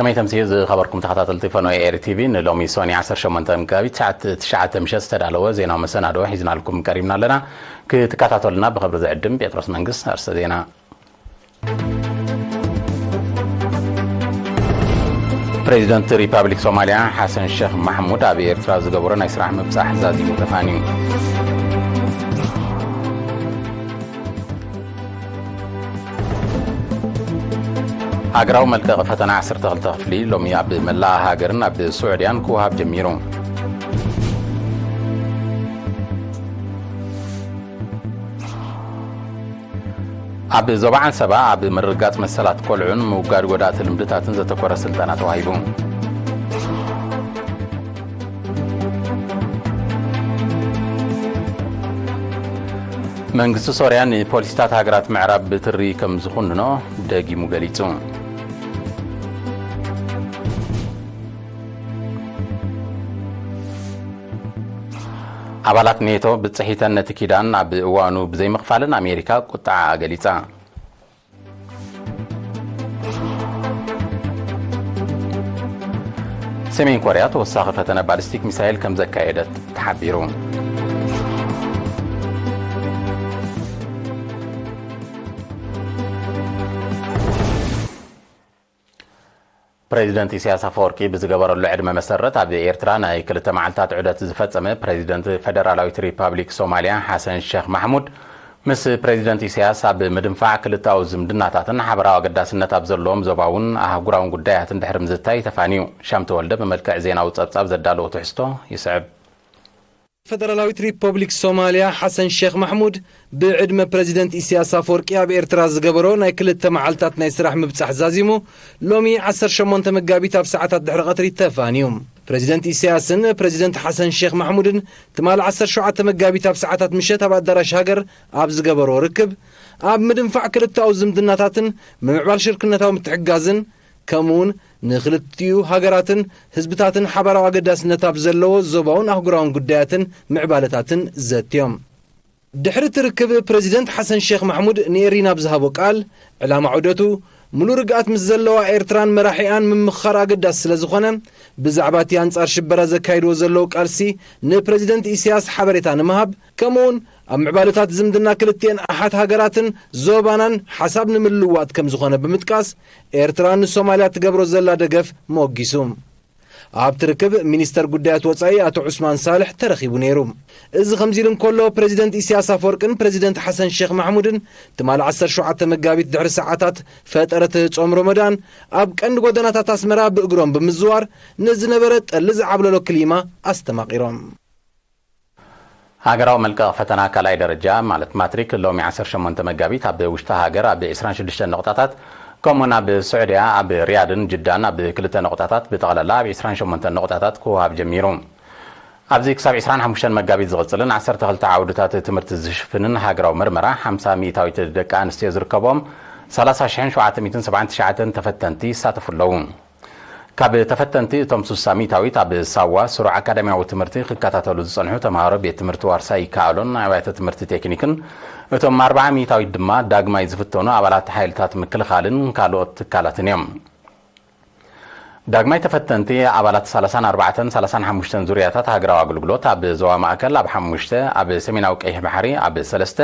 ከመይ ተምስዩ ዝኸበርኩም ተኸታተልቲ ፈኖ ኤሪ ቲቪ፣ ንሎሚ ሶኒ ዓሰርተ ሸሞንተ መጋቢት ትሽዓተ ምሸት ዝተዳለወ ዜናዊ መሰናድኦ ሒዝናልኩም ቀሪብና ኣለና። ክትከታተሉና ብኽብሪ ዝዕድም ጴጥሮስ መንግስት። ኣርእስተ ዜና። ፕሬዚደንት ሪፓብሊክ ሶማልያ ሓሰን ሸኽ ማሕሙድ ኣብ ኤርትራ ዝገበሮ ናይ ስራሕ ምብጻሕ ዛዚሙ ተፋንዩ። ሃገራዊ መልቀቂ ፈተና ዓሰርተ ክልተ ክፍሊ ሎሚ ኣብ መላእ ሃገርን ኣብ ስዑድያን ክወሃብ ጀሚሩ። ኣብ ዞባ ዓንሰባ ኣብ ምርግጋጽ መሰላት ቆልዑን ምውጋድ ጎዳእቲ ልምድታትን ዘተኮረ ስልጠና ተዋሂቡ። መንግስቲ ሶርያ ንፖሊሲታት ሃገራት ምዕራብ ብትሪ ከም ዝኹንኖ ደጊሙ ገሊጹ። ኣባላት ኔቶ ብጽሒተን ነቲ ኪዳን ኣብ እዋኑ ብዘይምኽፋለን ኣሜሪካ ቁጥዓ ገሊጻ። ሰሜን ኮርያ ተወሳኺ ፈተነ ባሊስቲክ ሚሳይል ከም ዘካየደት ተሓቢሩ። ፕሬዚደንት ኢሳያስ ኣፈወርቂ ብዝገበረሉ ዕድመ መሰረት ኣብ ኤርትራ ናይ ክልተ መዓልታት ዑደት ዝፈጸመ ፕሬዚደንት ፈደራላዊት ሪፓብሊክ ሶማልያ ሓሰን ሸኽ ማሕሙድ፣ ምስ ፕሬዚደንት ኢሳያስ ኣብ ምድንፋዕ ክልተኣዊ ዝምድናታትን ሓበራዊ ኣገዳስነት ኣብ ዘለዎም ዞባውን ኣህጉራውን ጉዳያትን ድሕሪ ምዝታይ ተፋንዩ። ሻም ተወልደ ብመልክዕ ዜናዊ ጸብጻብ ዘዳለዎ ትሕዝቶ ይስዕብ። ፈደራላዊት ሪፐብሊክ ሶማልያ ሓሰን ሼክ ማሕሙድ ብዕድመ ፕረዚደንት ኢሳያስ ኣፈወርቂ ኣብ ኤርትራ ዝገበሮ ናይ ክልተ መዓልታት ናይ ስራሕ ምብጻሕ ዛዚሙ፣ ሎሚ ዓሰርተ ሸሞንተ መጋቢት ኣብ ሰዓታት ድሕሪ ቀትሪ ተፋንዩ። ፕረዚደንት ኢሳያስን ፕረዚደንት ሓሰን ሼክ ማሕሙድን ትማሊ ዓሰርተ ሸውዓተ መጋቢት ኣብ ሰዓታት ምሸት ኣብ ኣዳራሽ ሃገር ኣብ ዝገበሮ ርክብ፣ ኣብ ምድንፋዕ ክልተኣዊ ዝምድናታትን ምምዕባል ሽርክነታዊ ምትሕግጋዝን፣ ከምኡውን ንክልቲኡ ሃገራትን ህዝብታትን ሓባራዊ ኣገዳስነት ኣብ ዘለዎ ዞባውን ኣህጉራውን ጉዳያትን ምዕባለታትን ዘትዮም። ድሕሪ እቲ ርክብ፣ ፕረዚደንት ሓሰን ሼክ ማሕሙድ ንኤሪና ብዝሃቦ ቃል፣ ዕላማ ዑደቱ፣ ምሉእ ርግኣት ምስ ዘለዋ ኤርትራን መራሒኣን ምምኽኻር ኣገዳሲ ስለ ዝኾነ፣ ብዛዕባ እቲ ኣንጻር ሽበራ ዘካይድዎ ዘለዉ ቃልሲ ንፕረዚደንት ኢሳያስ ሓበሬታ ንምሃብ፣ ከምኡውን ኣብ ምዕባለታት ዝምድና ክልቲኤን ኣሓት ሃገራትን ዞባናን ሓሳብ ንምልውዋጥ ከም ዝኾነ ብምጥቃስ፣ ኤርትራ ንሶማልያ ትገብሮ ዘላ ደገፍ ሞጊሱ። ኣብቲ ርክብ ሚኒስተር ጉዳያት ወጻኢ ኣቶ ዑስማን ሳልሕ ተረኺቡ ነይሩ። እዚ ከምዚ ኢሉ እንከሎ፣ ፕረዚደንት ኢሳያስ ኣፈወርቅን ፕረዚደንት ሓሰን ሼክ ማሕሙድን ትማሊ ዓሰርተ ሸውዓተ መጋቢት ድሕሪ ሰዓታት ፈጠረት ጾም ረመዳን ኣብ ቀንዲ ጎደናታት ኣስመራ ብእግሮም ብምዝዋር ንዝነበረ ጠሊ ዝዓብለሎ ክሊማ ኣስተማቒሮም። ሃገራዊ መልቀቕ ፈተና ካልኣይ ደረጃ ማለት ማትሪክ ሎሚ ዓሰርተ ሸሞንተ መጋቢት ኣብ ውሽጢ ሃገር ኣብ ዕስራን ሽዱሽተን ነቑጣታት፣ ከምኡውን ኣብ ስዑድያ ኣብ ሪያድን ጅዳን ኣብ ክልተ ነቑጣታት፣ ብጠቕላላ ኣብ ዕስራን ሸሞንተን ነቑጣታት ክወሃብ ጀሚሩ። ኣብዚ ክሳብ ዕስራን ሓሙሽተን መጋቢት ዝቕጽልን ዓሰርተ ክልተ ዓውድታት ትምህርቲ ዝሽፍንን ሃገራዊ መርመራ፣ ሓምሳ ሚእታዊት ደቂ ኣንስትዮ ዝርከቦም ሰላሳ ሽሕን ሸውዓተ ሚእትን ሰብዓን ትሽዓተን ተፈተንቲ ይሳተፉ ኣለዉ። ካብ ተፈተንቲ እቶም ስሳ ሚእታዊት ኣብ ሳዋ ስሩዕ ኣካዳሚያዊ ትምህርቲ ክከታተሉ ዝጸንሑ ተምሃሮ ቤት ትምህርቲ ዋርሳይ ይከኣሎን ኣብያተ ትምህርቲ ቴክኒክን፣ እቶም ኣርብዓ ሚእታዊት ድማ ዳግማይ ዝፍተኑ ኣባላት ሓይልታት ምክልኻልን ካልኦት ትካላትን እዮም። ዳግማይ ተፈተንቲ ኣባላት ሰላሳን ኣርባዕተን ሰላሳን ሓሙሽተን ዙርያታት ሃገራዊ ኣገልግሎት ኣብ ዞባ ማእከል ኣብ ሓሙሽተ፣ ኣብ ሰሜናዊ ቀይሕ ባሕሪ ኣብ ሰለስተ፣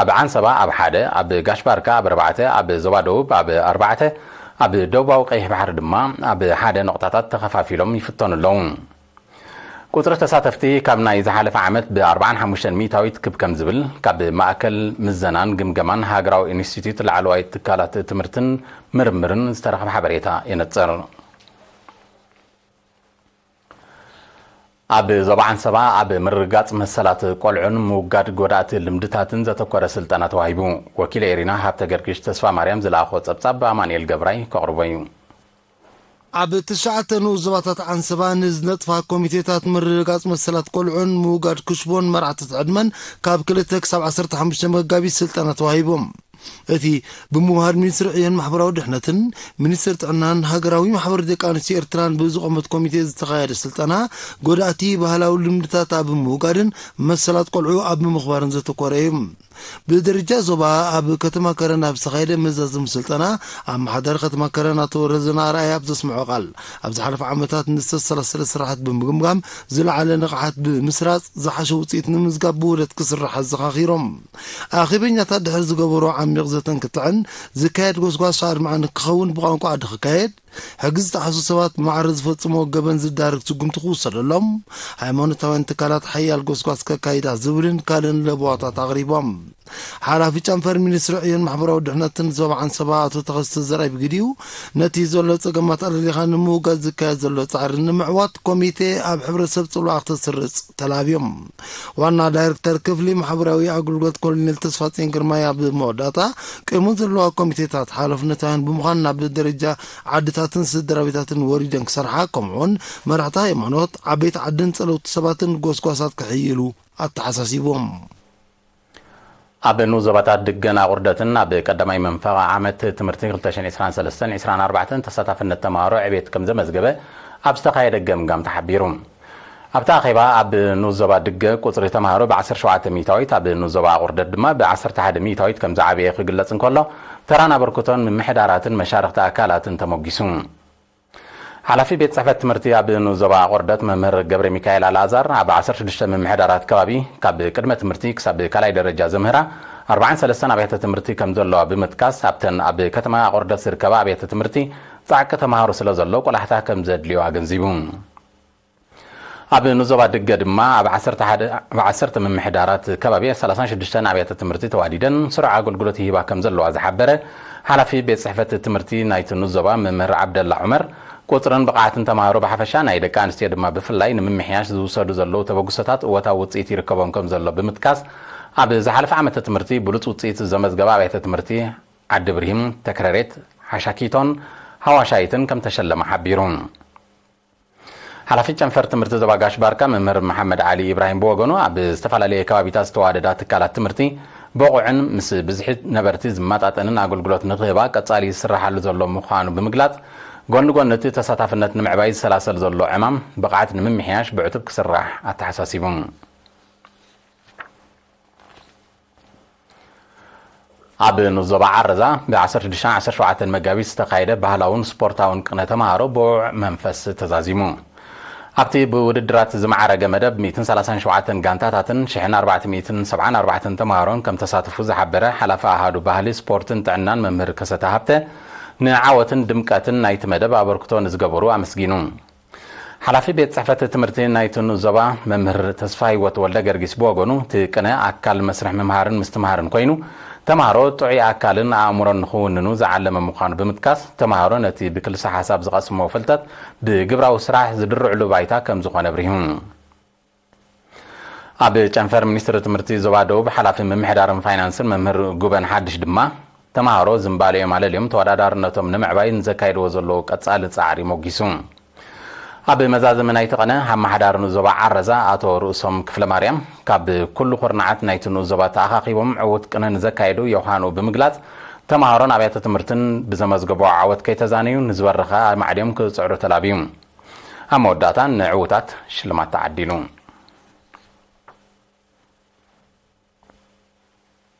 ኣብ ዓንሰባ ኣብ ሓደ፣ ኣብ ጋሽ ባርካ ኣብ ኣርባዕተ፣ ኣብ ዞባ ደቡብ ኣብ ኣርባዕተ፣ ኣብ ደቡባዊ ቀይሕ ባሕሪ ድማ ኣብ ሓደ ነቑጣታት ተኸፋፊሎም ይፍተኑ ኣለዉ። ቁጽሪ ተሳተፍቲ ካብ ናይ ዝሓለፈ ዓመት ብ ኣርባዓን ሓሙሽተን ሚእታዊት ክብ ከም ዝብል ካብ ማእከል ምዘናን ግምገማን ሃገራዊ ኢንስቲትዩት ላዕለዋይ ትካላት ትምህርትን ምርምርን ዝተረኸበ ሓበሬታ የነጽር። ኣብ ዞባ ዓንሰባ ኣብ ምርግጋጽ መሰላት ቆልዑን ምውጋድ ጎዳእቲ ልምድታትን ዘተኮረ ስልጠና ተዋሂቡ። ወኪል ኤሪና ሃብተ ገርግሽ ተስፋ ማርያም ዝለኣኾ ጸብጻብ ኣማኑኤል ገብራይ ከቕርቦ እዩ። ኣብ ትሽዓተ ንኡስ ዞባታት ዓንሰባ ንዝነጥፋ ኮሚቴታት ምርግጋጽ መሰላት ቆልዑን ምውጋድ ክሽቦን መራሕቲ ዕድመን ካብ ክልተ ክሳብ ዓሰርተ ሓሙሽተ መጋቢት ስልጠና ተዋሂቦም። እቲ ብምውሃድ ሚኒስትሪ ዕዮን ማሕበራዊ ድሕነትን ሚኒስትሪ ጥዕናን ሃገራዊ ማሕበር ደቂ ኣንስትዮ ኤርትራን ብዝቖመት ኮሚቴ ዝተኻየደ ስልጠና፣ ጎዳእቲ ባህላዊ ልምድታት ኣብ ምውጋድን መሰላት ቆልዑ ኣብ ምምኽባርን ዘተኮረ እዩ። ብደረጃ ዞባ ኣብ ከተማ ከረን ኣብ ዝተኻየደ መዛዘሚ ስልጠና፣ ኣመሓዳሪ ከተማ ከረን ኣቶ ረዘና ኣርኣያ ኣብ ዘስምዖ ቃል፣ ኣብ ዝሓለፈ ዓመታት ንዝተሰላሰለ ስራሓት ብምግምጋም ዝለዓለ ንቕሓት ብምስራጽ ዝሓሸ ውፅኢት ንምምዝጋብ ብውህደት ክስራሕ ኣዘኻኺሮም። ኣኼበኛታት ድሕሪ ዝገበሮ ዓሚቕ ዘተን ክትዕን፣ ዝካየድ ጎስጓስ ኣድማዒ ንክኸውን ብቋንቋ ዓዲ ክካየድ፣ ሕጊ ዝጠሓሱ ሰባት ማዕረ ዝፈጽሞ ገበን ዝዳርግ ስጉምቲ ክውሰደሎም፣ ሃይማኖታውያን ትካላት ሓያል ጎስጓስ ከካይዳ ዝብልን ካልእን ለበዋታት ኣቕሪቦም። ሓላፊ ጨንፈር ሚኒስትሪ ዕዮን ማሕበራዊ ድሕነትን ዞባ ዓንሰባ ኣቶ ተኸስተ ዘርኣይ ብግዲኡ፣ ነቲ ዘሎ ጸገማት ኣለሊኻ ንምውጋድ ዝካየድ ዘሎ ጻዕሪ ንምዕዋት ኮሚቴ ኣብ ሕብረተሰብ ጽልዋ ክተስርጽ ተላብዮም። ዋና ዳይሬክተር ክፍሊ ማሕበራዊ ኣገልግሎት ኮሎኔል ተስፋጽዮን ግርማይ ኣብ መወዳእታ፣ ቅድሚ ዘለዋ ኮሚቴታት ሓላፍነታውያን ብምዃን ናብ ደረጃ ዓድታትን ስድራ ቤታትን ወሪደን ክሰርሓ፣ ከምኡውን መራሕቲ ሃይማኖት፣ ዓበይቲ ዓድን ጸለውቲ ሰባትን ጎስጓሳት ክሕይሉ ኣተሓሳሲቦም። ኣብ ንኡስ ዞባታት ድገን ኣቑርደትን ኣብ ቀዳማይ መንፈቕ ዓመት ትምህርቲ ክልተ ሽሕን ዕስራን ሰለስተን ዕስራን ኣርባዕተን ተሳታፍነት ተማሃሮ ዕቤት ከም ዘመዝገበ ኣብ ዝተኻየደ ገምጋም ተሓቢሩ። ኣብቲ ኣኼባ ኣብ ንኡስ ዞባ ድገ ቁጽሪ ተማሃሮ ብ ዓሰርተ ሸውዓተ ሚእታዊት፣ ኣብ ንኡስ ዞባ ኣቑርደት ድማ ብ ዓሰርተ ሓደ ሚእታዊት ከም ዝዓበየ ክግለጽ እንከሎ፣ ተራን ኣበርክቶን ምምሕዳራትን መሻርኽቲ ኣካላትን ተሞጊሱ። ሓላፊ ቤት ጽሕፈት ትምህርቲ ኣብ ንኡስ ዞባ ኣቑርደት መምህር ገብረ ሚካኤል ኣልኣዛር፣ ኣብ ዓሰርተ ሽዱሽተ ምምሕዳራት ከባቢ ካብ ቅድመ ትምህርቲ ክሳብ ካልኣይ ደረጃ ዘምህራ ኣርባዓን ሰለስተን ኣብያተ ትምህርቲ ከም ዘለዋ ብምጥቃስ፣ ኣብተን ኣብ ከተማ ኣቑርደት ዝርከባ ኣብያተ ትምህርቲ ጻዕቂ ተማሃሮ ስለ ዘሎ ቆላሕታ ከም ዘድልዮ ኣገንዚቡ። ኣብ ንኡስ ዞባ ድገ ድማ ኣብ ዓሰርተ ሓደ፣ ኣብ ዓሰርተ ምምሕዳራት ከባቢ ሰላሳን ሽዱሽተን ኣብያተ ትምህርቲ ተዋዲደን ስሩዕ ኣገልግሎት ይህባ ከም ዘለዋ ዝሓበረ ሓላፊ ቤት ጽሕፈት ትምህርቲ ናይቲ ንኡስ ዞባ መምህር ዓብደላ ዑመር፣ ቁጽርን ብቕዓትን ተማሃሮ ብሓፈሻ ናይ ደቂ ኣንስትዮ ድማ ብፍላይ ንምምሕያሽ ዝውሰዱ ዘለዉ ተበግሶታት እወታዊ ውጽኢት ይርከቦም ከም ዘሎ ብምጥቃስ፣ ኣብ ዝሓለፈ ዓመተ ትምህርቲ ብሉጽ ውጽኢት ዘመዝገባ ኣብያተ ትምህርቲ ዓዲ ብርሂም፣ ተክረሬት፣ ሓሻኪቶን ሃዋሻይትን ከም ተሸለማ ሓቢሩ። ሓላፊ ጨንፈር ትምህርቲ ዞባ ጋሽ ባርካ መምህር መሓመድ ዓሊ ኢብራሂም ብወገኑ፣ ኣብ ዝተፈላለየ ከባቢታት ዝተዋደዳ ትካላት ትምህርቲ ብቑዕን ምስ ብዝሒ ነበርቲ ዝመጣጠንን ኣገልግሎት ንክህባ ቀጻሊ ዝስራሓሉ ዘሎ ምዃኑ ብምግላጽ፣ ጎኒ ጎኒ እቲ ተሳታፍነት ንምዕባይ ዝሰላሰል ዘሎ ዕማም ብቕዓት ንምምሕያሽ ብዕቱብ ክስራሕ ኣተሓሳሲቡ። ኣብ ንኡስ ዞባ ዓረዛ ብ ዓሰርተ ሽዱሽተ ዓሰርተ ሸውዓተ መጋቢት ዝተኻየደ ባህላውን ስፖርታውን ቅነ ተማሃሮ ብውዕ መንፈስ ተዛዚሙ። ኣብቲ ብውድድራት ዝመዓረገ መደብ ሚእትን ሰላሳን ሸውዓተን ጋንታታትን ሽሕን ኣርባዕተ ሚእትን ሰብዓን ኣርባዕተን ተማሃሮን ከም ተሳተፉ ዝሓበረ ሓላፊ ኣሃዱ ባህሊ፣ ስፖርትን ጥዕናን መምህር ከሰተ ሃብተ፣ ንዓወትን ድምቀትን ናይቲ መደብ ኣበርክቶ ንዝገበሩ ኣመስጊኑ። ሓላፊ ቤት ጽሕፈት ትምህርቲ ናይቲ ንኡስ ዞባ መምህር ተስፋ ህይወት ወልደ ገርጊስ ብወገኑ፣ እቲ ቅነ ኣካል መስርሕ ምምሃርን ምስትምሃርን ኮይኑ፣ ተማሃሮ ጥዑይ ኣካልን ኣእምሮን ንኽውንኑ ዝዓለመ ምዃኑ ብምጥቃስ፣ ተማሃሮ ነቲ ብክልሰ ሓሳብ ዝቐስምዎ ፍልጠት ብግብራዊ ስራሕ ዝድርዕሉ ባይታ ከም ዝኾነ ኣብሪሁ። ኣብ ጨንፈር ሚኒስትሪ ትምህርቲ ዞባ ደቡብ ሓላፊ ምምሕዳርን ፋይናንስን መምህር ጉበን ሓድሽ ድማ፣ ተማሃሮ ዝንባሌኦም ኣለልዮም ተወዳዳርነቶም ንምዕባይ ንዘካየድዎ ዘለዉ ቀጻሊ ጻዕሪ ሞጊሱ። ኣብ መዛዘሚ ናይቲ ቐነ፣ ኣመሓዳሪ ንኡስ ዞባ ዓረዛ ኣቶ ርእሶም ክፍለማርያም፣ ካብ ኩሉ ኩርናዓት ናይቲ ንኡስ ዞባ ተኣኻኺቦም ዕዉት ቅነ ንዘካየዱ የውሃንኡ ብምግላጽ፣ ተማሃሮን ኣብያተ ትምህርትን ብዘመዝገቦ ዓወት ከይተዛነዩ ንዝበረኸ ኣማዕድዮም ክጽዕሩ ተላብዩ። ኣብ መወዳእታ ንዕዉታት ሽልማት ተዓዲሉ።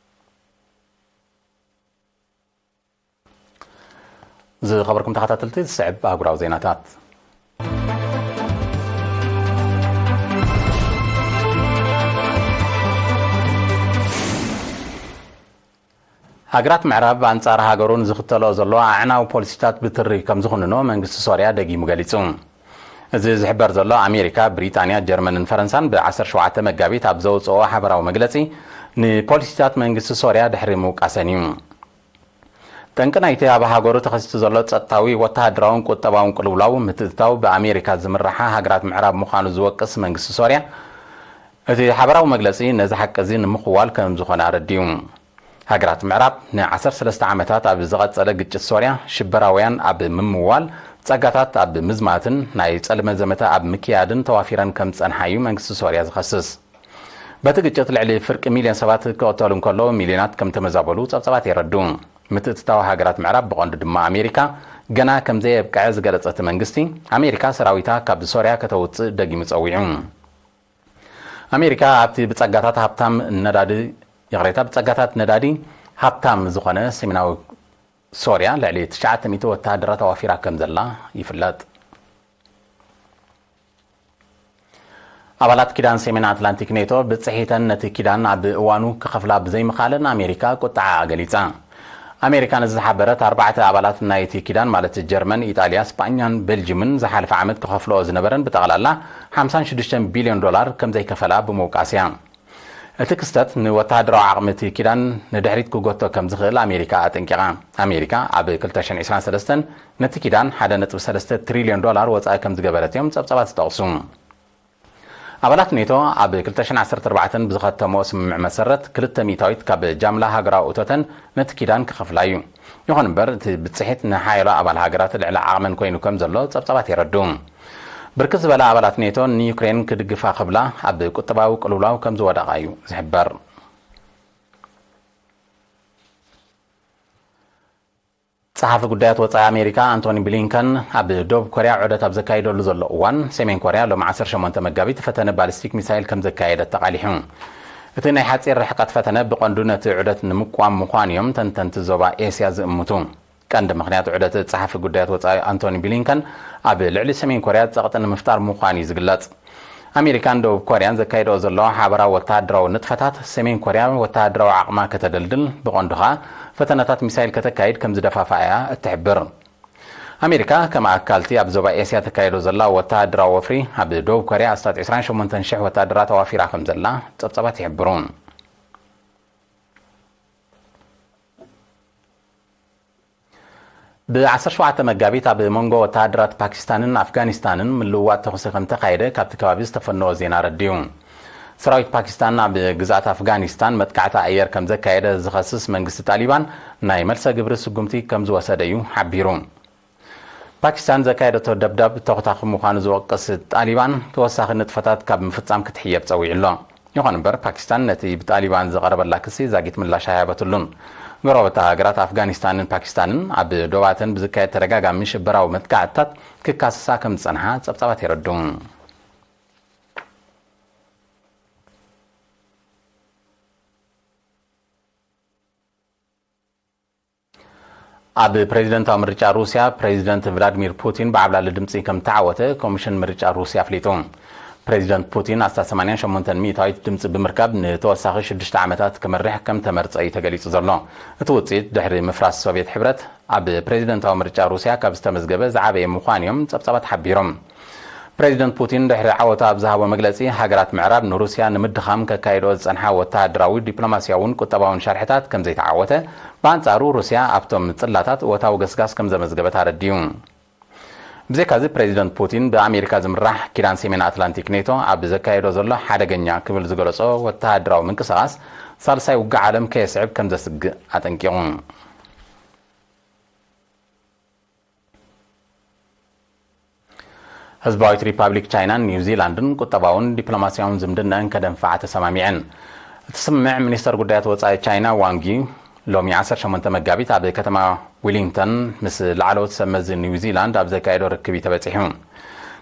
ዝኸበርኩም ተኸታተልቲ፣ ዝስዕብ ኣህጉራዊ ዜናታት። ሃገራት ምዕራብ ኣንጻር ሃገሩ ንዝኽተሎ ዘሎ ኣዕናዊ ፖሊሲታት ብትሪ ከም ዝኹንኖ መንግስቲ ሶርያ ደጊሙ ገሊጹ። እዚ ዝሕበር ዘሎ ኣሜሪካ፣ ብሪጣንያ፣ ጀርመንን ፈረንሳን ብ ዓሰርተ ሸውዓተ መጋቢት ኣብ ዘውጽኦ ሓበራዊ መግለጺ፣ ንፖሊሲታት መንግስቲ ሶርያ ድሕሪ ምውቃሰን እዩ። ጠንቂ ናይቲ ኣብ ሃገሩ ተኸሲቱ ዘሎ ጸጥታዊ፣ ወተሃደራውን ቁጠባውን ቅልውላው ምትእትታው ብኣሜሪካ ዝምርሓ ሃገራት ምዕራብ ምዃኑ ዝወቅስ መንግስቲ ሶርያ፣ እቲ ሓበራዊ መግለጺ ነዚ ሓቂ እዚ ንምኽዋል ከም ዝኾነ ኣረዲኡ። ሃገራት ምዕራብ ን ዓሰርተ ሰለስተ ዓመታት ኣብ ዝቐጸለ ግጭት ሶርያ፣ ሽበራውያን ኣብ ምምዋል፣ ጸጋታት ኣብ ምዝማትን ናይ ጸልመ ዘመተ ኣብ ምክያድን ተዋፊረን ከም ዝጸንሓ እዩ መንግስቲ ሶርያ ዝኸስስ። በቲ ግጭት ልዕሊ ፍርቂ ሚልዮን ሰባት ክቕተሉ እንከለዉ፣ ሚልዮናት ከም ተመዛበሉ ጸብጻባት የረድኡ። ምትእትታው ሃገራት ምዕራብ፣ ብቐንዱ ድማ ኣሜሪካ፣ ገና ከም ዘየብቅዐ ዝገለጸ እቲ መንግስቲ፣ ኣሜሪካ ሰራዊታ ካብ ሶርያ ከተውጽእ ደጊሙ ጸዊዑ። ኣሜሪካ ኣብቲ ብጸጋታት ሃብታም ነዳዲ ይቕሬታ፣ ብጸጋታት ነዳዲ ሃብታም ዝኾነ ሰሜናዊ ሶርያ ልዕሊ ትሽዓተ ሚእቲ ወተሃደራት ኣዋፊራ ከም ዘላ ይፍለጥ። ኣባላት ኪዳን ሰሜን ኣትላንቲክ ኔቶ ብጽሒተን ነቲ ኪዳን ኣብ እዋኑ ክኸፍላ ብዘይምኽኣለን ኣሜሪካ ቁጥዓኣ ገሊጻ። ኣሜሪካ ነዚ ዝሓበረት፣ ኣርባዕተ ኣባላት ናይቲ ኪዳን ማለት ጀርመን፣ ኢጣልያ፣ ስጳኛን ቤልጅምን ዝሓለፈ ዓመት ክኸፍልኦ ዝነበረን ብጠቕላላ ሓምሳን ሽዱሽተን ቢልዮን ዶላር ከም ዘይከፈላ ብምውቃስ እያ። እቲ ክስተት ንወተሃደራዊ ዓቕሚ እቲ ኪዳን ንድሕሪት ክጎቶ ከም ዝኽእል ኣሜሪካ ኣጠንቂቓ። ኣሜሪካ ኣብ ክልተ ሽሕን ዕስራን ሰለስተን ነቲ ኪዳን ሓደ ነጥቢ ሰለስተ ትሪልዮን ዶላር ወጻኢ ከም ዝገበረት እዮም ጸብጻባት ዝጠቕሱ። ኣባላት ኔቶ ኣብ ክልተ ሽሕን ዓሰርተ ኣርባዕተን ብዝኸተምኦ ስምምዕ መሰረት፣ ክልተ ሚእታዊት ካብ ጃምላ ሃገራዊ እቶተን ነቲ ኪዳን ክኸፍላ እዩ። ይኹን እምበር፣ እቲ ብጽሒት ንሓያሎ ኣባል ሃገራት ልዕሊ ዓቕመን ኮይኑ ከም ዘሎ ጸብጻባት የረድኡ። ብርክት ዝበላ ኣባላት ኔቶ ንዩክሬን ክድግፋ ክብላ ኣብ ቁጠባዊ ቅልውላው ከም ዝወደቓ እዩ ዝሕበር። ጸሓፊ ጉዳያት ወጻኢ ኣሜሪካ ኣንቶኒ ብሊንከን ኣብ ደቡብ ኮርያ ዑደት ኣብ ዘካይደሉ ዘሎ እዋን፣ ሰሜን ኮርያ ሎም ዓሰርተ ሸሞንተ መጋቢት ፈተነ ባሊስቲክ ሚሳይል ከም ዘካየደት ተቓሊሑ። እቲ ናይ ሓጺር ርሕቀት ፈተነ ብቐንዱ ነቲ ዑደት ንምቅዋም ምዃኑ እዮም ተንተንቲ ዞባ ኤስያ ዝእምቱ። ቀንዲ ምኽንያት ዑደት ጸሓፊ ጉዳያት ወጻኢ ኣንቶኒ ብሊንከን ኣብ ልዕሊ ሰሜን ኮርያ ጸቕጢ ንምፍጣር ምዃኑ እዩ ዝግለጽ። ኣሜሪካን ደቡብ ኮርያን ዘካይደኦ ዘለዋ ሓበራዊ ወተሃደራዊ ንጥፈታት፣ ሰሜን ኮርያ ወተሃደራዊ ዓቕማ ከተደልድል፣ ብቐንዱ ኸኣ ፈተነታት ሚሳይል ከተካይድ ከም ዝደፋፍኣ እያ እትሕብር። ኣሜሪካ ከም ኣካልቲ ኣብ ዞባ ኤስያ ተካይዶ ዘላ ወተሃደራዊ ወፍሪ፣ ኣብ ደቡብ ኮርያ ኣስታት ዕስራን ሸሞንተን ሽሕ ወተሃደራት ኣዋፊራ ከም ዘላ ጸብጻባት ይሕብሩ። ብ ዓሰርተ ሸውዓተ መጋቢት ኣብ መንጎ ወተሃደራት ፓኪስታንን ኣፍጋኒስታንን ምልውዋጥ ተኹሲ ከም ተኻየደ ካብቲ ከባቢ ዝተፈነወ ዜና ኣረዲኡ። ሰራዊት ፓኪስታን ኣብ ግዝኣት ኣፍጋኒስታን መጥቃዕቲ ኣየር ከም ዘካየደ ዝኸስስ መንግስቲ ጣሊባን፣ ናይ መልሰ ግብሪ ስጉምቲ ከም ዝወሰደ እዩ ሓቢሩ። ፓኪስታን ዘካየደቶ ደብዳብ ተኹታኺ ምዃኑ ዝወቅስ ጣሊባን፣ ተወሳኺ ንጥፈታት ካብ ምፍጻም ክትሕየብ ጸዊዑ ኣሎ። ይኹን እምበር፣ ፓኪስታን ነቲ ብጣሊባን ዝቐረበላ ክሲ ዛጊት ምላሽ ኣይሃበትሉን። ጎረባብቲ ሃገራት ኣፍጋኒስታንን ፓኪስታንን ኣብ ዶባተን ብዝካየድ ተደጋጋሚ ሽበራዊ መጥቃዕትታት ክካሰሳ ከም ዝጸንሓ ጸብጻባት የረድኡ። ኣብ ፕሬዚደንታዊ ምርጫ ሩስያ፣ ፕሬዚደንት ቭላድሚር ፑቲን ብዓብላሊ ድምፂ ከም ተዓወተ ኮሚሽን ምርጫ ሩስያ ኣፍሊጡ። ፕሬዚደንት ፑቲን ኣስታት ሰማንያን ሸሞንተን ሚእታዊት ድምፂ ብምርካብ፣ ንተወሳኺ ሽዱሽተ ዓመታት ክመርሕ ከም ተመርጸ እዩ ተገሊጹ ዘሎ። እቲ ውፅኢት፣ ድሕሪ ምፍራስ ሶቭየት ሕብረት፣ ኣብ ፕሬዚደንታዊ ምርጫ ሩስያ ካብ ዝተመዝገበ ዝዓበየ ምዃኑ እዮም ጸብጻባት ሓቢሮም። ፕሬዚደንት ፑቲን ድሕሪ ዓወቱ ኣብ ዝሃቦ መግለጺ፣ ሃገራት ምዕራብ ንሩስያ ንምድኻም ከካይድኦ ዝጸንሓ ወተሃደራዊ፣ ዲፕሎማስያውን ቁጠባውን ሸርሕታት ከም ዘይተዓወተ፣ ብኣንጻሩ ሩስያ ኣብቶም ጽላታት እወታዊ ገስጋስ ከም ዘመዝገበት ኣረዲኡ። ብዘይካዚ፣ ፕሬዚደንት ፑቲን ብኣሜሪካ ዝምራሕ ኪዳን ሰሜን ኣትላንቲክ ኔቶ ኣብ ዘካየዶ ዘሎ ሓደገኛ ክብል ዝገለጾ ወተሃደራዊ ምንቅስቓስ፣ ሳልሳይ ውግእ ዓለም ከየስዕብ ከም ዘስግእ ኣጠንቂቑ። ህዝባዊት ሪፓብሊክ ቻይናን ኒውዚላንድን ቁጠባውን ዲፕሎማስያውን ዝምድናን ከደንፍዓ ተሰማሚዐን። እቲ ስምምዕ፣ ሚኒስተር ጉዳያት ወጻኢ ቻይና ዋንግ ዪ ሎሚ ዓሰርተ ሸሞንተ መጋቢት ኣብ ከተማ ዊሊንግተን ምስ ላዕለዎት ሰብ መዚ ኒውዚላንድ ኣብ ዘካየዶ ርክብ እዩ ተበጺሑ።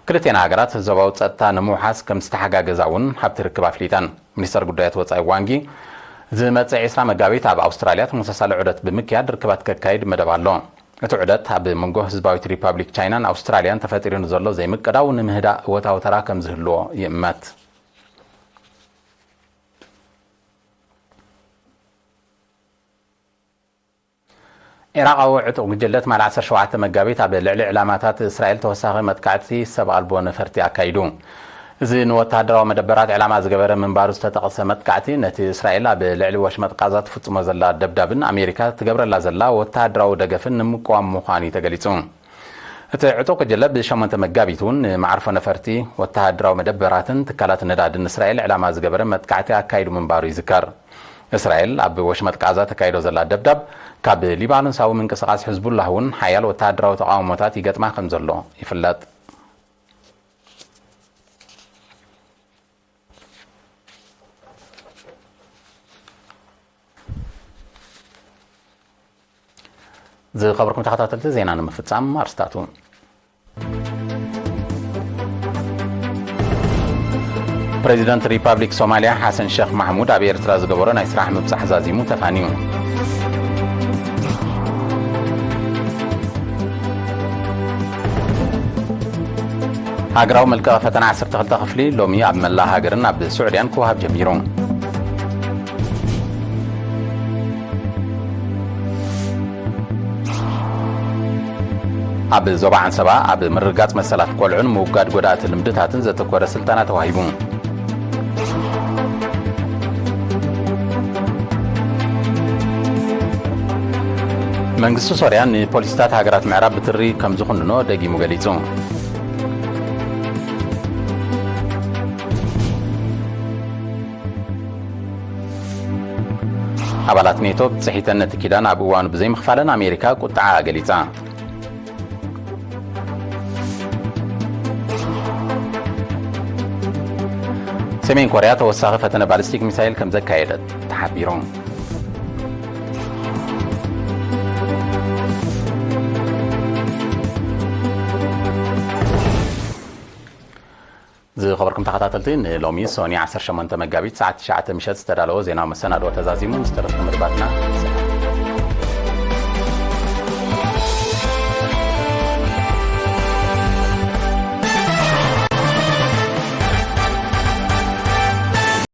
ክልቴን ሃገራት ዞባዊ ጸጥታ ንምውሓስ ከም ዝተሓጋገዛ እውን ኣብቲ ርክብ ኣፍሊጠን። ሚኒስተር ጉዳያት ወጻኢ ዋንግ ዪ፣ ዝመጽእ ዕስራ መጋቢት ኣብ ኣውስትራልያ ተመሳሳሊ ዑደት ብምክያድ ርክባት ከካይድ መደብ ኣሎ። እቲ ዑደት፣ ኣብ መንጎ ህዝባዊት ሪፓብሊክ ቻይናን ኣውስትራልያን ተፈጢሩ ንዘሎ ዘይምቅዳው ንምህዳእ እወታዊ ተራ ከም ዝህልዎ ይእመት። ዒራቓዊ ዕጡቕ ጉጅለ ትማሊ ዓሰርተ ሸውዓተ መጋቢት ኣብ ልዕሊ ዕላማታት እስራኤል ተወሳኺ መጥቃዕቲ ሰብ ኣልቦ ነፈርቲ ኣካይዱ። እዚ ንወተሃደራዊ መደበራት ዕላማ ዝገበረ ምንባሩ ዝተጠቕሰ መጥቃዕቲ፣ ነቲ እስራኤል ኣብ ልዕሊ ወሽመጥ ቃዛ ትፍጽሞ ዘላ ደብዳብን ኣሜሪካ ትገብረላ ዘላ ወተሃደራዊ ደገፍን ንምቅዋም ምዃኑ እዩ ተገሊጹ። እቲ ዕጡቕ ጉጅለ ብሸሞንተ መጋቢት እውን ንመዓርፎ ነፈርቲ፣ ወተሃደራዊ መደበራትን ትካላት ነዳድን እስራኤል ዕላማ ዝገበረ መጥቃዕቲ ኣካይዱ ምንባሩ ይዝከር። እስራኤል ኣብ ወሽመጥ ቃዛ ተካይዶ ዘላ ደብዳብ፣ ካብ ሊባኖሳዊ ምንቅስቓስ ሕዝቡላህ እውን ሓያል ወተሃደራዊ ተቓውሞታት ይገጥማ ከም ዘሎ ይፍለጥ። ዝኸበርኩም ተኸታተልቲ፣ ዜና ንምፍጻም ኣርስታቱ። ፕሬዚደንት ሪፓብሊክ ሶማልያ ሓሰን ሸኽ ማሕሙድ ኣብ ኤርትራ ዝገበሮ ናይ ስራሕ ምብጻሕ ዛዚሙ ተፋንዩ። ሃገራዊ መልቀቒ ፈተና ዓሰርተ ክልተ ክፍሊ ሎሚ ኣብ መላእ ሃገርን ኣብ ስዑድያን ክወሃብ ጀሚሩ። ኣብ ዞባ ዓንሰባ ኣብ ምርግጋጽ መሰላት ቆልዑን ምውጋድ ጎዳእቲ ልምድታትን ዘተኮረ ስልጠና ተዋሂቡ። መንግስቲ ሶርያ ንፖሊሲታት ሃገራት ምዕራብ ብትሪ ከም ዝኹንኖ ደጊሙ ገሊጹ። ኣባላት ኔቶ ብጽሒተን ነቲ ኪዳን ኣብ እዋኑ ብዘይምኽፋለን ኣሜሪካ ቁጥዓ ገሊጻ። ሰሜን ኮርያ ተወሳኺ ፈተነ ባሊስቲክ ሚሳይል ከም ዘካየደት ተሓቢሩ። ዝኸበርኩም ተኸታተልቲ፣ ንሎሚ ሶኒ ዓሰርተ ሸሞንተ መጋቢት ሰዓት ትሽዓተ ምሸት ዝተዳለወ ዜናዊ መሰናድኦ ተዛዚሙ። ምስ ተረፍኩም መደባትና ሰላም።